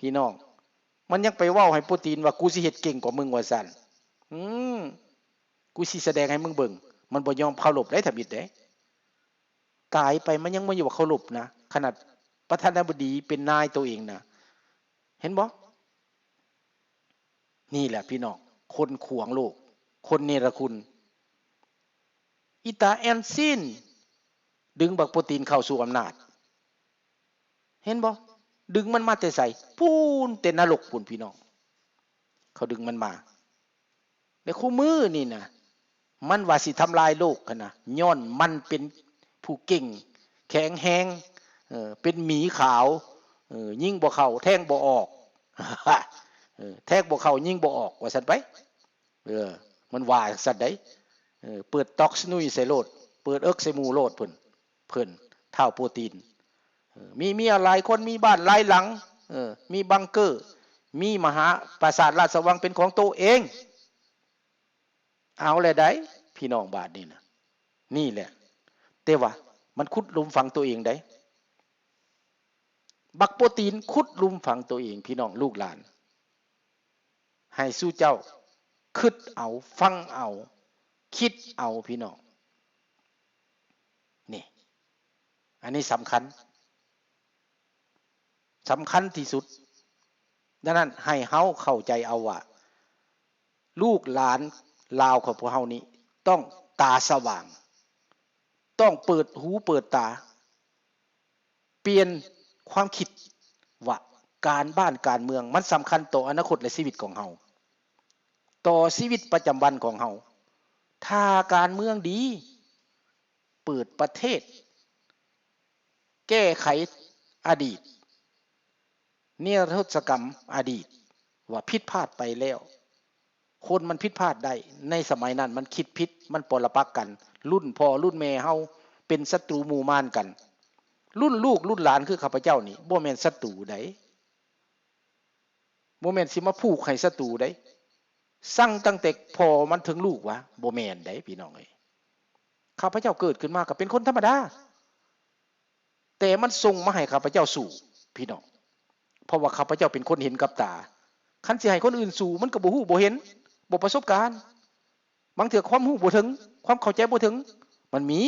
ພີ່ນ້ອງ. ມັນຍັງໄປເວົ້າໃຫ້ປູຕິນວ່າ ກູຊິເຮັດເກັ່ງກວ່າມຶງວ່າຊັ້ນ. ອືມ ກູຊິສະແດງໃຫ້ມຶງເບິ່ງ. ມັນບໍ່ຍອມເຄົາລົບໄດ໋ ທຳອິດເດ້. ຕາຍໄປມັນຍັງບໍ່ຢອກເຄົາລົບນະ, ຂະໜາດປະທານາທິບໍດີເປັນນາຍໂຕເອງນະ. ເຫັນບໍ່? ນີ້ແຫຼະພີ່ນ້ອງ, ຄົນຂວາງໂລກ, ຄົນເນລະຄຸນ. ອີຕາແອນຊີນດຶງບັກໂປຕີນເຂົ້າສູ່ອຳນາດ. ເຫັນບໍ່? ດຶງມັນມາແຕ່ໃສ? ພຸ້ນ, ແຕ່ນະລົກພຸ້ນພີ່ນ້ອງ, ເຂົາດຶງມັນມາ. ແລະ ຄູ່ມື້ນີ້ນະ ມັນວ່າຊິທຳລາຍໂລກຫັ້ນນະ, ຍ້ອນມັນເປັນຜູ້ເກັ່ງແຂງແຮງ, ເອີ ເປັນໝີຂາວ, ເອີ ຍິງບໍ່ເຂົ້າ ແທງບໍ່ອອກ, ເອີ ແທງບໍ່ເຂົ້າຍິງບໍ່ອອກ ວ່າຊັ້ນໄປ. ເອີ ມັນວ່າຈັ່ງຊັ້ນໃດ໋. ເອີ ເປີດຕອກສະໜຸຍໃສ່ໂລດ, ເປີດເອິກໃສ່ໝູ່ໂລດ ເພິ່ນ ເພິ່ນ ທ້າວໂປຕີນ. ເອີ ມີເມຍຫຼາຍຄົນ, ມີບ້ານຫຼາຍຫຼັງ, ເອີ ມີບັງເກີ, ມີມະຫາປາສາດລາຊະວັງເປັນຂອງໂຕເອງ. ເອົາແລ້ວໃດ໋ພີ່ນ້ອງ ບາດນີ້ນະ. ນີ້ແຫຼະ, ແຕ່ວ່າມັນຂຸດຫຼຸມຝັງໂຕເອງໃດ໋. ບັກໂປຕີນຂຸດຫຼຸມຝັງໂຕເອງ ພີ່ນ້ອງລູກຫຼານ. ໃຫ້ສູ່ເຈົ້າຄິດເອົາ, ຟັງເອົາ, ຄິດເອົາ ພີ່ນ້ອງ. ນີ້ ອັນນີ້ສຳຄັນ, ສຳຄັນທີ່ສຸດ. ດັ່ງນັ້ນ ໃຫ້ເຮົາເຂົ້າໃຈເອົາວ່າ ລູກຫຼານລາວຂອງພວກເຮົານີ້ຕ້ອງຕາສະຫວ່າງ, ຕ້ອງເປີດຫູເປີດຕາ, ປ່ຽນຄວາມຄິດວ່າການບ້ານການເມືອງມັນສຳຄັນຕໍ່ອະນາຄົດ ແລະ ຊີວິດຂອງເຮົາ, ຕໍ່ຊີວິດປະຈຳວັນຂອງເຮົາ. ຖ້າການເມືອງດີ, ເປີດປະເທດ, ແກ້ໄຂອະດີດ, ນິລະທົດສະກຳອະດີດ ວ່າຜິດພາດໄປແລ້ວ. ຄົນມັນຜິດພາດໄດ້, ໃນສະໄໝນັ້ນມັນຄິດຜິດ, ມັນປໍລະປັກກັນ. ລຸ້ນພໍ່ລຸ້ນແມ່ເຮົາເປັນສັດຕູໝູ່ມານກັນ, ລຸ້ນລູກລຸ້ນຫຼານຄືຂ້າພະເຈົ້ານີ້ ບໍ່ແມ່ນສັດຕູໃດ. ບໍ່ແມ່ນຊິມາຜູກໃຫ້ສັດຕູໃດ໋, ຊັງຕັ້ງແຕ່ພໍ່ມັນເຖິງລູກຫວາ? ບໍ່ແມ່ນໃດ໋ ພີ່ນ້ອງເອີຍ. ຂ້າພະເຈົ້າເກີດຂຶ້ນມາກໍເປັນຄົນທຳມະດາ, ແຕ່ມັນສົ່ງມາໃຫ້ຂ້າພະເຈົ້າສູ້ ພີ່ນ້ອງ, ເພາະວ່າຂ້າພະເຈົ້າເປັນຄົນເຫັນກັບຕາ. ຄັນຊິໃຫ້ຄົນອື່ນສູ້ ມັນກໍບໍ່ຮູ້ບໍ່ເຫັນ, ບໍ່ປະສົບການ. ບາງເທື່ອຄວາມຮູ້ບໍ່ເຖິງ, ຄວາມເຂົ້າໃຈບໍ່ເຖິງ, ມັນມີ.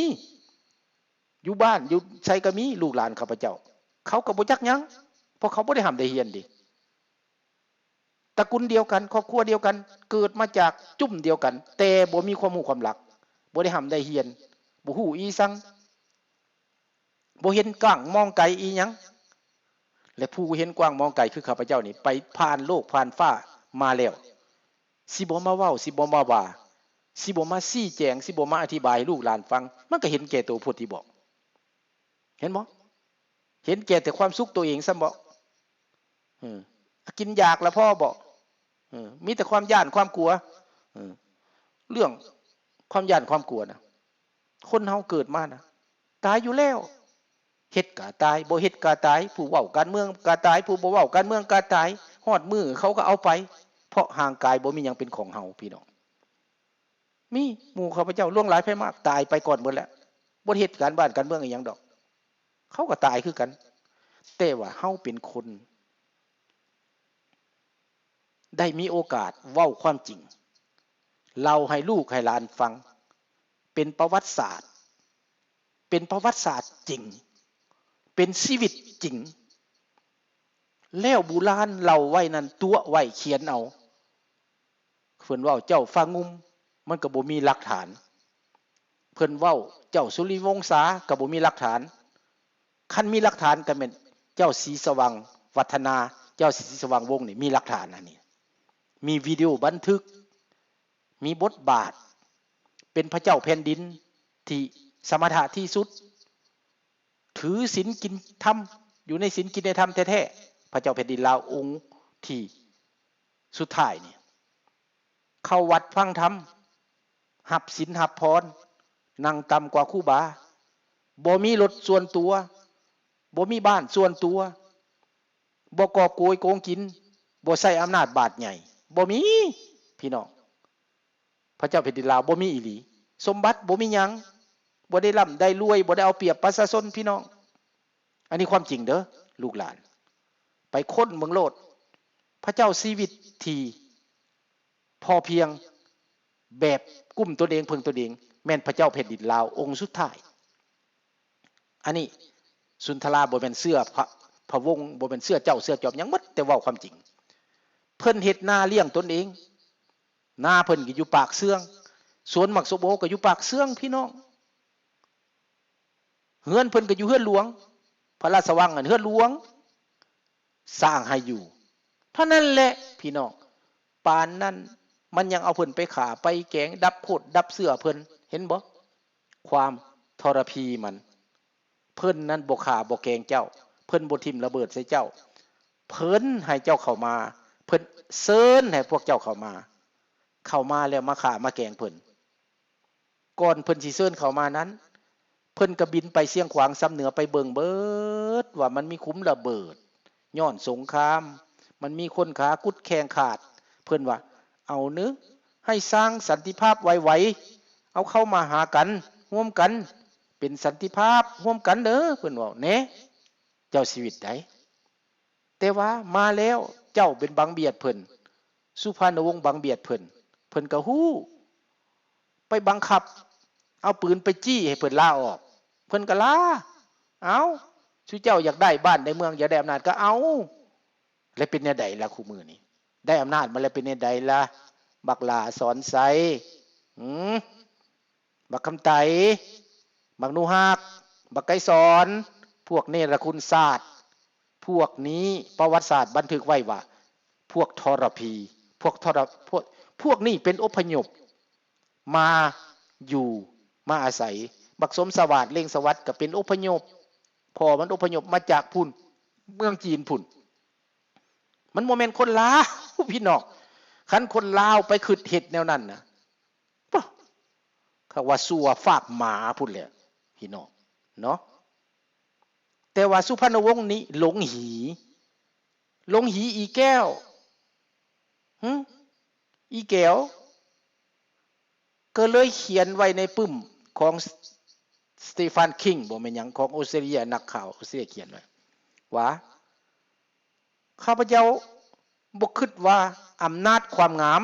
ຢູ່ບ້ານຢູ່ໃສກໍມີ ລູກຫຼານຂ້າພະເຈົ້າ, ເຂົາກໍບໍ່ຈັກຫຍັງ ເພາະເຂົາບໍ່ໄດ້ຮ່ຳໄດ້ຮຽນເດ້. ຕະກຸນດຽວກັນ, ຄອບຄົວດຽວກັນ, ເກີດມາຈາກຈຸ້ມດຽວກັນ, ແຕ່ບໍ່ມີຄວາມຮູ້ຄວາມລັກ, ບໍ່ໄດ້ຮ່ຳໄດ້ຮຽນ, ບໍ່ຮູ້ອີ່ສັງ, ບໍ່ເຫັນກວ້າງມອງໄກອີ່ຫຍັງ. ແລະ ຜູ້ເຫັນກວ້າງມອງໄກຄືຂ້າພະເຈົ້ານີ້ ໄປຜ່ານໂລກຜ່ານຟ້າມາແລ້ວ, ຊິບໍ່ມາເວົ້າ, ຊິບໍ່ມາວ່າ, ຊິບໍ່ມາຊີ້ແຈງ, ຊິບໍ່ມາອະທິບາຍໃຫ້ລູກຫຼານຟັງ, ມັນກໍເຫັນແກ່ໂຕໂພດທີ່ບອກ. ເຫັນບໍ່? ເຫັນແກ່ແຕ່ຄວາມສຸກໂຕເອງຊ້ຳບໍ? ເອີ ກິນຢາກລະພໍບໍ? ເອີ ມີແຕ່ຄວາມຢ້ານຄວາມກົວ. ເອີ ເລື່ອງຄວາມຢ້ານຄວາມກົວນະ, ຄົນເຮົາເກີດມານະ ຕາຍຢູ່ແລ້ວ. ເຮັດກະຕາຍ, ບໍ່ເຮັດກະຕາຍ, ຜູ້ເວົ້າການເມືອງກະຕາຍ, ຜູ້ບໍ່ເວົ້າການເມືອງກະຕາຍ, ຮອດມື້ເຂົາກໍເອົາໄປ, ເພາະຮ່າງກາຍບໍ່ມີຫຍັງເປັນຂອງເຮົາ ພີ່ນ້ອງ. ມີໝູ່ຂ້າພະເຈົ້າຫຼວງຫຼາຍໄພມາກ ຕາຍໄປກ່ອນໝົດແລ້ວ, ບໍ່ໄດ້ເຮັດການບ້ານການເມືອງອີ່ຫຍັງດອກ, ເຂົາກໍຕາຍຄືກັນ. ແຕ່ວ່າເຮົາເປັນຄົນ ໄດ້ມີໂອກາດເວົ້າຄວາມຈິງ, ເລົ່າໃຫ້ລູກໃຫ້ຫຼານຟັງ, ເປັນປະຫວັດສາດ, ເປັນປະຫວັດສາດຈິງ, ເປັນຊີວິດຈິງ. ແລ້ວບູຮານເລົ່າໄວ້ນັ້ນ ຕົວະໄວ້, ຂຽນເອົາ. ເພິ່ນເວົ້າເຈົ້າຟ້າງຸ່ມ ມັນກໍບໍ່ມີຫຼັກຖານ. ເພິ່ນເວົ້າເຈົ້າສຸລິວົງສາ ກໍບໍ່ມີຫຼັກຖານ. ຄັນມີຫຼັກຖານກໍແມ່ນເຈົ້າສີສະຫວ່າງວັດທະນາ, ເຈົ້າສີສະຫວ່າງວົງນີ້ມີຫຼັກຖານ. ອັນນີ້ມີວິດີໂອບັນທຶກ, ມີບົດບາດ, ເປັນພະເຈົ້າແຜ່ນດິນທີ່ສະມະຖະທີ່ສຸດ, ຖືສິນກິນທຳ, ຢູ່ໃນສິນກິນໃນທຳແທ້ໆ. ພະເຈົ້າແຜ່ນດິນລາວອົງທີ່ສຸດທ້າຍນີ້ ເຂົ້າວັດຟັງທຳ, ຮັບສິນຮັບພອນ, ນັ່ງຕ່ຳກວ່າຄູບາ, ບໍ່ມີລົດສ່ວນຕົວ, ບໍ່ມີບ້ານສ່ວນຕົວ, ບໍ່ກອບໂກຍໂກງກິນ, ບໍ່ໃຊ້ອຳນາດບາດໃຫຍ່, ບໍ່ມີ ພີ່ນ້ອງ. ພະເຈົ້າແຜ່ນດິນລາວບໍ່ມີອີ່ຫຼີ, ສົມບັດບໍ່ມີຫຍັງ, ບໍ່ໄດ້ລ່ຳໄດ້ລວຍ, ບໍ່ໄດ້ເອົາປຽບປະຊາຊົນ ພີ່ນ້ອງ. ອັນນີ້ຄວາມຈິງເດີ້ ລູກຫຼານ. ໄປຄົ້ນເບິ່ງໂລດ. ພະເຈົ້າຊີວິດທີ່ພໍພຽງ ແບບກຸ້ມຕົນເອງເພິ່ງຕົນເອງ ແມ່ນພະເຈົ້າແຜ່ນດິນລາວອົງສຸດທ້າຍ. ອັນນີ້ສຸນທະລາບໍ່ແມ່ນເຊື້ອພະ ພະວົງ ບໍ່ແມ່ນເຊື້ອເຈົ້າເຊື້ອຈອມຫຍັງໝົດ ແຕ່ເວົ້າຄວາມຈິງ. ເພິ່ນເຮັດນາລ້ຽງຕົນເອງ. ນາເພິ່ນກໍຢູ່ປາກເຊືອງ, ສວນໝາກສົ້ມໂອກໍຢູ່ປາກເຊືອງ ພີ່ນ້ອງ. ເຮືອນເພິ່ນກໍຢູ່ເຮືອນຫຼວງ, ພະລາຊະວັງຫັ້ນເຮືອນຫຼວງ ສ້າງໃຫ້ຢູ່. ເທົ່ານັ້ນແຫຼະພີ່ນ້ອງ, ປານນັ້ນມັນຍັງເອົາເພິ່ນໄປຂ້າໄປແກງ, ດັບໂຄດດັບເຊື້ອເພິ່ນ. ເຫັນບໍ່? ຄວາມທໍລະພີມັນ. ເພິ່ນນັ້ນບໍ່ຂ້າບໍ່ແກງເຈົ້າ, ເພິ່ນບໍ່ຖິ້ມລະເບີດໃສ່ເຈົ້າ, ເພິ່ນໃຫ້ເຈົ້າເຂົ້າມາ, ເພິ່ນເຊີນໃຫ້ພວກເຈົ້າເຂົ້າມາ, ເຂົ້າມາແລ້ວມາຂ້າມາແກງເພິ່ນ. ກ່ອນເພິ່ນຊິເຊີນເຂົ້າມານັ້ນ, ເພິ່ນກໍບິນໄປຊຽງຂວາງຊຳເໜືອໄປເບິ່ງເບີດວ່າມັນມີຂຸມລະເບີດ ຍ້ອນສົງຄາມ, ມັນມີຄົນຂາກຸດແຂ້ງຂາດ. ເພິ່ນວ່າ ເອົາເນາະ, ໃຫ້ສ້າງສັນຕິພາບໄວໆ, ເອົາເຂົ້າມາຫາກັນ, ຮ່ວມກັນເປັນສັນຕິພາບຮ່ວມກັນເດີ, ເພິ່ນເວົ້າແນ. ເຈົ້າຊີວິດໃດ? ແຕ່ວ່າມາແລ້ວເຈົ້າເປັນບັງບຽດເພິ່ນ, ສຸພານຸວົງບັງບຽດເພິ່ນ, ເພິ່ນກໍຮູ້, ໄປບັງຄັບເອົາປືນໄປຈີ້ໃຫ້ເພິ່ນລາອອກ, ເພິ່ນກໍລາ. ເອົ້າ, ສຸເຈົ້າຢາກໄດ້ບ້ານໄດ້ເມືອງ, ຢາກໄດ້ອຳນາດກໍເອົາ. ແລ້ວເປັນແນວໃດລະຄູ່ມື້ນີ້? ໄດ້ອຳນາດມາແລ້ວເປັນແນວໃດລະ? ບັກຫຼ້າສອນໄຊ, ຫື? ບັກຄຳໄຕ, ບັກໜູຮັກ, ບັກໄກສອນ, ພວກເນລະຄຸນຊາດ, ພວກນີ້ປະຫວັດສາດບັນທຶກໄວ້ວ່າ ພວກທໍລະພີ, ພວກທໍລະ ພວກ ພວກນີ້ເປັນອົບພະຍົບມາຢູ່ມາອາໄສ. ບັກສົມສະຫວາດ ເລັ່ງສະຫວັດ ກໍເປັນອົບພະຍົບ, ພໍ່ມັນອົບພະຍົບມາຈາກພຸ້ນ, ເມືອງຈີນພຸ້ນ. ມັນບໍ່ແມ່ນຄົນລາວ ພີ່ນ້ອງ. ຄັນຄົນລາວໄປຄິດເຮັດແນວນັ້ນນະ ປະ ເຂົາວ່າຊົ່ວຟາກໝາພຸ້ນແຫຼະພີ່ນ້ອງເນາະ. ແຕ່ວ່າສຸພານຸວົງນີ້ຫຼົງຫີ, ຫຼົງຫີອີແກ້ວ ຫື? ອີແກ້ວ ກໍເລີຍຂຽນໄວ້ໃນປຶ້ມຂອງ Stephen King ບໍ່ແມ່ນຫຍັງ ຂອງອອສເຕຣເລັຽ, ນັກຂ່າວອອສເຕຣເລັຽຂຽນໄວ້ວ່າ ຂ້າພະເຈົ້າບໍ່ຄິດວ່າອຳນາດຄວາມງາມ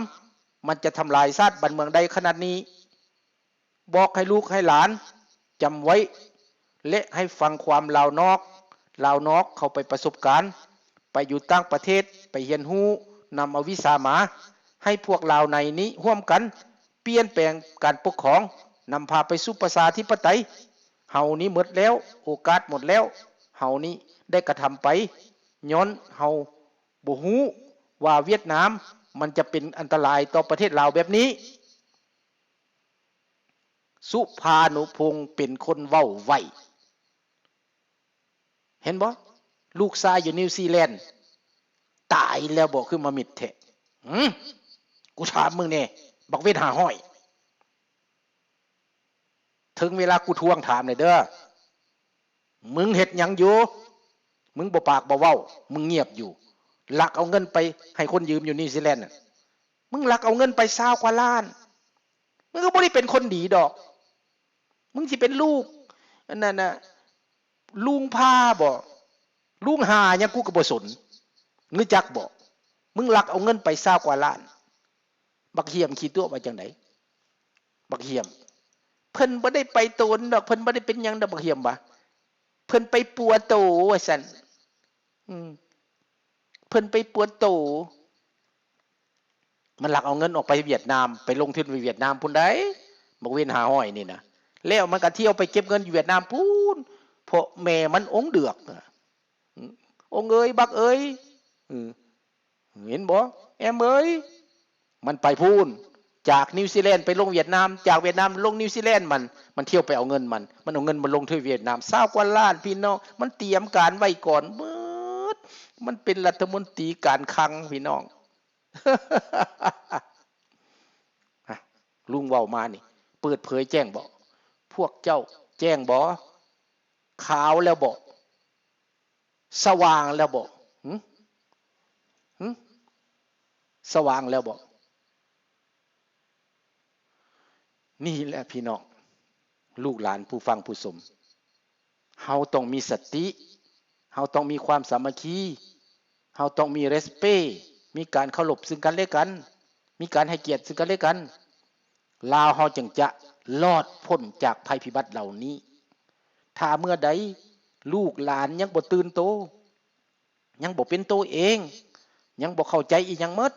ມັນຈະທຳລາຍຊາດບ້ານເມືອງໄດ້ຂະໜາດນີ້. ບອກໃຫ້ລູກໃຫ້ຫຼານຈຳໄວ້ ແລະ ໃຫ້ຟັງຄວາມລາວນອກ, ລາວນອກເຂົ້າໄປປະສົບການ, ໄປຢູ່ຕ່າງປະເທດ, ໄປຮຽນຮູ້, ນຳເອົາວິຊາມາ, ໃຫ້ພວກລາວໃນນີ້ຮ່ວມກັນປ່ຽນແປງການປົກຄອງ, ນຳພາໄປສູ່ປະຊາທິປະໄຕ. ເຮົານີ້ໝົດແລ້ວ, ໂອກາດໝົດແລ້ວ, ເຮົານີ້ໄດ້ກະທຳໄປ, ຍ້ອນເຮົາບໍ່ຮູ້ວ່າຫວຽດນາມມັນຈະເປັນອັນຕະລາຍຕໍ່ປະເທດລາວແບບນີ້. ສຸພານຸພົງເປັນຄົນເວົ້າໄວ. ເຫັນບໍ່? ລູກຊາຍຢູ່ນິວຊີແລນຕາຍແລ້ວບໍ່ ຄືມາມິດແທ້? ຫື? ກູຖາມມຶງແນ່, ບັກເວັນຫ້າຮ້ອຍ. ເຖິງເວລາກູທວງຖາມແລ້ວເດີ. ມຶງເຮັດຫຍັງຢູ່? ມຶງບໍ່ປາກບໍ່ເວົ້າ, ມຶງງຽບຢູ່. ລັກເອົາເງິນໄປໃຫ້ຄົນຢືມຢູ່ນິວຊີແລນນະ. ມຶງລັກເອົາເງິນໄປຊາວກວ່າລ້ານ. ມຶງກໍບໍ່ໄດ້ເປັນຄົນດີດອກ. ມຶງຊິເປັນລູກ ອັນນັ້ນນະ ລຸງພາບໍ ລຸງຫາຫຍັງ ກູກໍບໍ່ສົນ. ຮູ້ຈັກບໍ? ມຶງລັກເອົາເງິນໄປຊາວກວ່າລ້ານ. ບັກຫ້ຽມຂີ້ຕົວະວ່າຈັ່ງໃດ? ບັກຫ້ຽມ ເພິ່ນບໍ່ໄດ້ໄປໂຕນດອກ, ເພິ່ນບໍ່ໄດ້ເປັນຫຍັງດອກ ບັກຫ້ຽມວ່າ. ເພິ່ນໄປປົວໂຕວ່າຊັ້ນ. ອືມ ເພິ່ນໄປປົວໂຕ. ມັນລັກເອົາເງິນອອກໄປຫວຽດນາມ, ໄປລົງທຶນໄປຫວຽດນາມພຸ້ນໃດ໋ ບັກເວັນຫ້າຮ້ອຍນີ້ນະ. ແລ້ວມັນກໍທ່ຽວໄປເກັບເງິນຢູ່ຫວຽດນາມພຸ້ນ ເພາະແມ່ມັນອົງເດືອກ. ອືມ ອົງເອີຍ ບັກເອີຍ ເຫັນບໍ່ ແອມເອີຍ? ມັນໄປພຸ້ນ ຈາກນິວຊີແລນໄປລົງຫວຽດນາມ, ຈາກຫວຽດນາມລົງນິວຊີແລນ. ມັນ ມັນທ່ຽວໄປເອົາເງິນມັນ, ມັນເອົາເງິນມາລົງທີ່ຫວຽດນາມ ຊາວກວ່າລ້ານ ພີ່ນ້ອງ. ມັນຕຽມການໄວ້ກ່ອນເບິດ, ມັນເປັນລັດຖະມົນຕີການຄັງ ພີ່ນ້ອງ. ລຸງເວົ້າມານີ້ ເປີດເຜີຍແຈ້ງບໍ? ພວກເຈົ້າແຈ້ງບໍ? ຂາວແລ້ວບໍ? ສະຫວ່າງແລ້ວບໍ? ຫື? ຫື? ສະຫວ່າງແລ້ວບໍ? ນີ້ແຫຼະພີ່ນ້ອງ ລູກຫຼານຜູ້ຟັງຜູ້ຊົມ, ເຮົາຕ້ອງມີສະຕິ, ເຮົາຕ້ອງມີຄວາມສາມັກຄີ. ເຮົາຕ້ອງມີ respect ມີການເຄົາລົບຊຶ່ງກັນແລະກັນ, ມີການໃຫ້ກຽດຊຶ່ງກັນແລະກັນ, ລາວເຮົາຈຶ່ງຈະລອດພົ້ນຈາກໄພພິບັດເຫຼົ່ານີ້. ຖ້າເມື່ອໃດລູກຫຼານຍັງບໍ່ຕື່ນໂຕ, ຍັງບໍ່ເປັນໂຕເອງ, ຍັງບໍ່ເຂົ້າໃຈອີ່ຫຍັງໝົດ,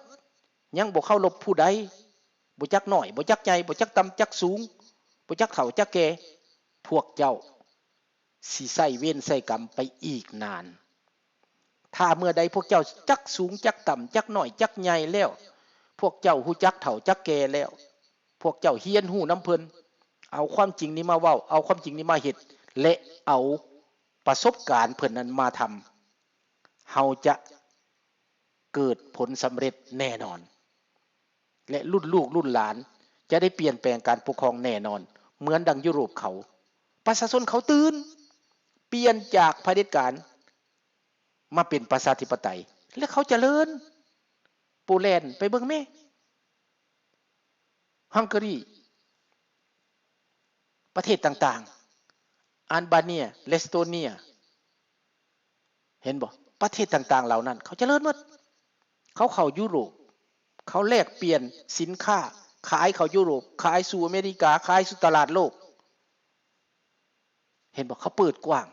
ຍັງບໍ່ເຄົາລົບຜູ້ໃດ, ບໍ່ຈັກນ້ອຍ, ບໍ່ຈັກໃຫຍ່, ບໍ່ຈັກຕ່ຳຈັກສູງ, ບໍ່ຈັກເຖົ້າຈັກແກ່, ພວກເຈົ້າຊິໃຊ້ເວນໃຊ້ກຳໄປອີກນານ. ຖ້າເມື່ອໃດພວກເຈົ້າຈັກສູງຈັກຕ່ຳ, ຈັກນ້ອຍຈັກໃຫຍ່ແລ້ວ, ພວກເຈົ້າຮູ້ຈັກເຖົ້າຈັກແກ່ແລ້ວ, ພວກເຈົ້າຮຽນຮູ້ນຳເພິ່ນ, ເອົາຄວາມຈິງນີ້ມາເວົ້າ, ເອົາຄວາມຈິງນີ້ມາເຮັດ ແລະ ເອົາປະສົບການເພິ່ນນັ້ນມາທຳ, ເຮົາຈະເກີດຜົນສຳເລັດແນ່ນອນ ແລະ ລຸ້ນລູກລຸ້ນຫຼານຈະໄດ້ປ່ຽນແປງການປົກຄອງແນ່ນອນ ເໝືອນດັ່ງຢູໂຣບເຂົາ. ປະຊາຊົນເຂົາຕື່ນ, ປ່ຽນຈາກຜະເດັດການມາເປັນປະຊາທິປະໄຕ ແລະ ເຂົາຈະເລີນ. ໂປແລນ ໄປເບິ່ງແມ້. ຮັງກາຣີ, ປະເທດຕ່າງໆ, ອາລະເບເນຍ, ເອສໂຕເນຍ, ເຫັນບໍ່? ປະເທດຕ່າງໆເຫຼົ່ານັ້ນ ເຂົາຈະເລີນໝົດ. ເຂົາເຂົ້າຢູໂຣບ, ເຂົາແລກປ່ຽນສິນຄ້າ, ຂາຍເຂົ້າຢູໂຣບ, ຂາຍສູ່ອາເມລິກາ, ຂາຍສູ່ຕະຫຼາດໂລກ. ເຫັນບໍ່? ເຂົາເປີດກວ້າງ.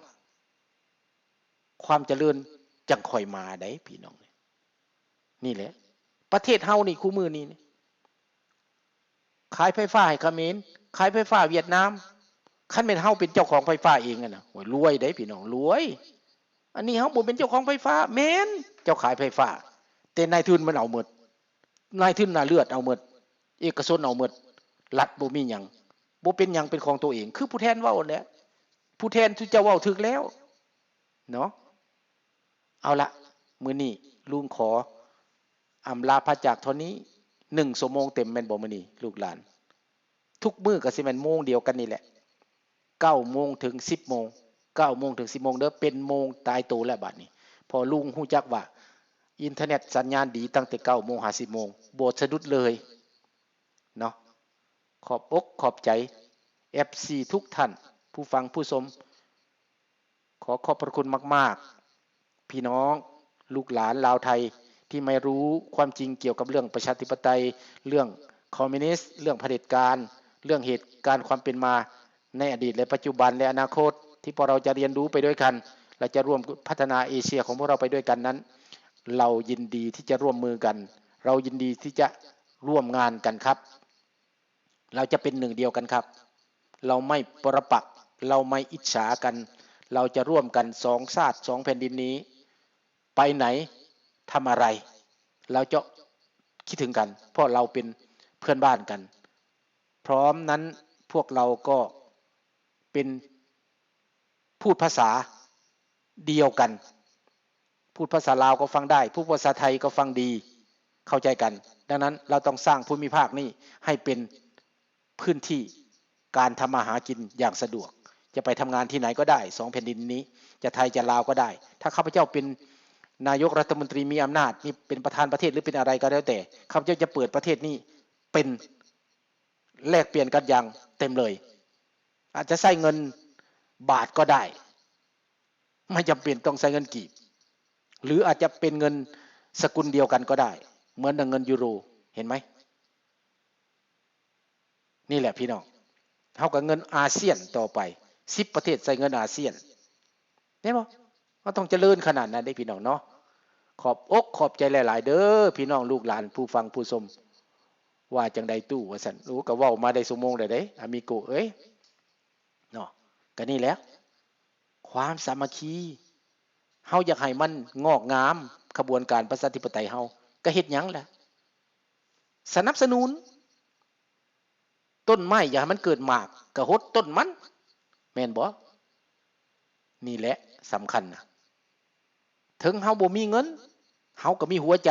ຄວາມຈະເລີນຈັ່ງຄ່ອຍມາໄດ໋ພີ່ນ້ອງ. ນີ້ແຫຼະ ປະເທດເຮົານີ້ຄູ່ມື້ນີ້ ຂາຍໄຟຟ້າໃຫ້ຂະເໝນ, ຂາຍໄຟຟ້າຫວຽດນາມ. ຄັນແມ່ນເຮົາເປັນເຈົ້າຂອງໄຟຟ້າເອງຫັ້ນນະ ໂອ້ຍ ລວຍເດ້ພີ່ນ້ອງ ລວຍ. ອັນນີ້ເຮົາບໍ່ເປັນເຈົ້າຂອງໄຟຟ້າ, ແມ່ນເຈົ້າຂາຍໄຟຟ້າ ແຕ່ນາຍທຶນມັນເອົາໝົດ. ນາຍທຶນໜ້າເລືອດເອົາໝົດ, ເອກະຊົນເອົາໝົດ, ລັດບໍ່ມີຫຍັງ, ບໍ່ເປັນຫຍັງເປັນຂອງໂຕເອງ. ຄືຜູ້ແທນເວົ້າຫັ້ນແຫຼະ, ຜູ້ແທນ ຊຸມເຈົ້າເວົ້າຖືກແລ້ວເນາະ. ເອົາລະ ມື້ນີ້ລຸງຂໍອຳລາພາຈາກເທົ່ານີ້. ໜຶ່ງຊົ່ວໂມງເຕັມແມ່ນບໍ່ມື້ນີ້ ລູກຫຼານ? ທຸກມື້ກໍຊິແມ່ນໂມງດຽວກັນນີ້ແຫຼະ, ເກົ້າໂມງເຖິງສິບໂມງ, ເກົ້າໂມງເຖິງສິບໂມງເດີ, ເປັນໂມງຕາຍໂຕແລ້ວບາດນີ້. ເພາະລຸງຮູ້ຈັກວ່າອິນເຕີເນັດສັນຍານດີຕັ້ງແຕ່ເກົ້າໂມງຫາສິບໂມງ ບໍ່ສະດຸດເລີຍເນາະ. ຂອບອົກຂອບໃຈເອັຟຊີທຸກທ່ານ ຜູ້ຟັງຜູ້ຊົມ. ຂໍຂອບພະຄຸນມາກໆ ພີ່ນ້ອງລູກຫຼານລາວໄທ ທີ່ມາຮູ້ຄວາມຈິງກ່ຽວກັບເລື່ອງປະຊາທິປະໄຕ, ເລື່ອງຄອມມິວນິດ, ເລື່ອງຜະເດັດການ, ເລື່ອງເຫດການຄວາມເປັນມາໃນອະດີດ ແລະ ປັດຈຸບັນ ແລະ ອະນາຄົດ ທີ່ພວກເຮົາຈະຮຽນຮູ້ໄປດ້ວຍກັນ ແລະ ຈະຮ່ວມພັດທະນາເອເຊຍຂອງພວກເຮົາໄປດ້ວຍກັນນັ້ນ, ເຮົາຍິນດີທີ່ຈະຮ່ວມມືກັນ, ເຮົາຍິນດີທີ່ຈະຮ່ວມງານກັນຄັບ. เราจะเป็นหนึ่งเดียวกันครับ เราไม่ปรปักษ์ เราไม่อิจฉากัน เราจะร่วมกันสองชาติสองแผ่นดินนี้ ไปไหนทำอะไร เราจะคิดถึงกัน เพราะเราเป็นเพื่อนบ้านกัน พร้อมนั้นพวกเราก็เป็น พูดภาษาเดียวกัน พูดภาษาลาวก็ฟังได้ พูดภาษาไทยก็ฟังดี เข้าใจกัน ดังนั้นเราต้องสร้างภูมิภาคนี้ให้เป็นพื้นที่การทำมาหากินอย่างสะดวก จะไปทำงานที่ไหนก็ได้ สองแผ่นดินนี้ จะไทยจะลาวก็ได้ ถ้าข้าพเจ้าเป็นนายกรัฐมนตรีมีอำนาจ นี่เป็นประธานประเทศหรือเป็นอะไรก็แล้วแต่ ข้าพเจ้าจะเปิดประเทศนี้เป็น แลกเปลี่ยนกันอย่างเต็มเลย อาจจะใช้เงินบาทก็ได้ ไม่จำเป็นต้องใช้เงินกีบ หรืออาจจะเป็นเงินสกุลเดียวกันก็ได้ เหมือนดังเงินยูโร เห็นไหม นี่แหละพี่น้อง เฮาก็เงินอาเซียนต่อไป สิบประเทศใช้เงินอาเซียน เห็นบ่ เฮาต้องเจริญขนาดนั้นเด้พี่น้องเนาะ ขอบอกขอบใจหลายๆ เด้อพี่น้องลูกหลานผู้ฟังผู้ชม ว่าจั่งใดตู้ ว่าซั่น โอ้ ก็เว้ามาได้ชั่วโมงแล้วเด้ อามิโกเอ้ย เนาะ ก็นี่แหละ ความสามัคคี เฮาอยากให้มันงอกงาม ขบวนการประชาธิปไตยเฮา ก็เฮ็ดหยังล่ะ สนับสนุน ต้นไม้อยากให้มันเกิดหมาก ก็หดต้นมัน แม่นบ่ นี่แหละสำคัญนะ ถึงเฮาบ่มีเงิน เฮาก็มีหัวใจ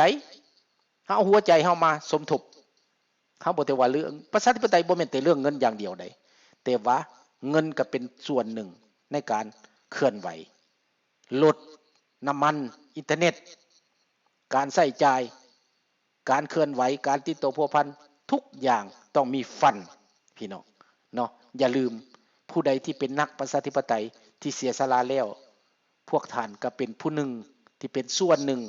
เฮาเอาหัวใจเฮามาสมทบ เฮาบ่ได้ว่าเรื่อง ประชาธิปไตยบ่แม่นแต่เรื่องเงินอย่างเดียวใด แต่ว่าเงินก็เป็นส่วนหนึ่งในการเคลื่อนไหว รถ น้ำมัน อินเทอร์เน็ต การใช้จ่าย การเคลื่อนไหว การติดต่อพัวพัน ทุกอย่างต้องมีฟัน พี่น้องเนาะ อย่าลืม ผู้ใดที่เป็นนักประชาธิปไตยที่เสียสละแล้ว พวกท่านก็เป็นผู้หนึ่งที่เป็นส่วนหนึ่ง